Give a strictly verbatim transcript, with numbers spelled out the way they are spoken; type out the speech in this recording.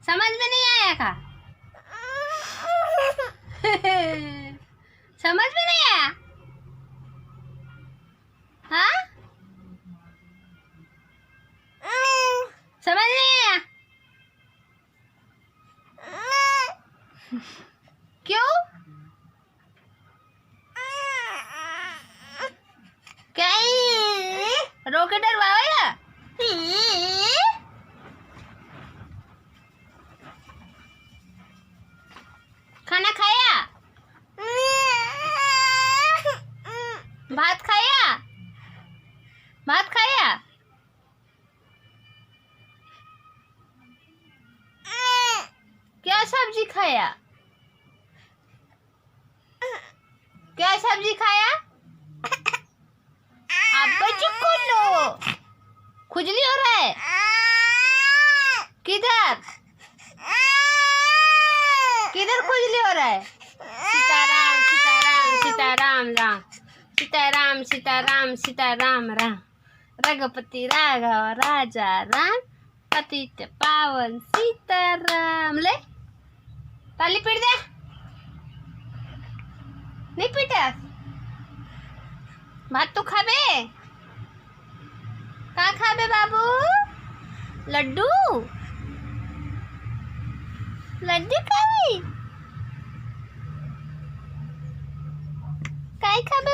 समझ में नहीं आया का? समझ में नहीं आया? हाँ, समझ नहीं आया। क्यों? कहीं रो के डरवावे या? खाना खाया? भात खाया? भात खाया? क्या सब्जी खाया? क्या सब्जी खाया? आप बच्चे कौन लो? खुजली हो रहा है। किधर? किधर खुजली हो रहा है? सीताराम, सीताराम, सीताराम राम। सीताराम, सीताराम, सीताराम राम। रघुपति राघव राजा राम, पतित पावन सीताराम। ले, ताली पीट दे। नहीं पीटे? भात तो खाबे। का खाबे बाबू? लड्डू? लड्डू खाबे? काय खाबे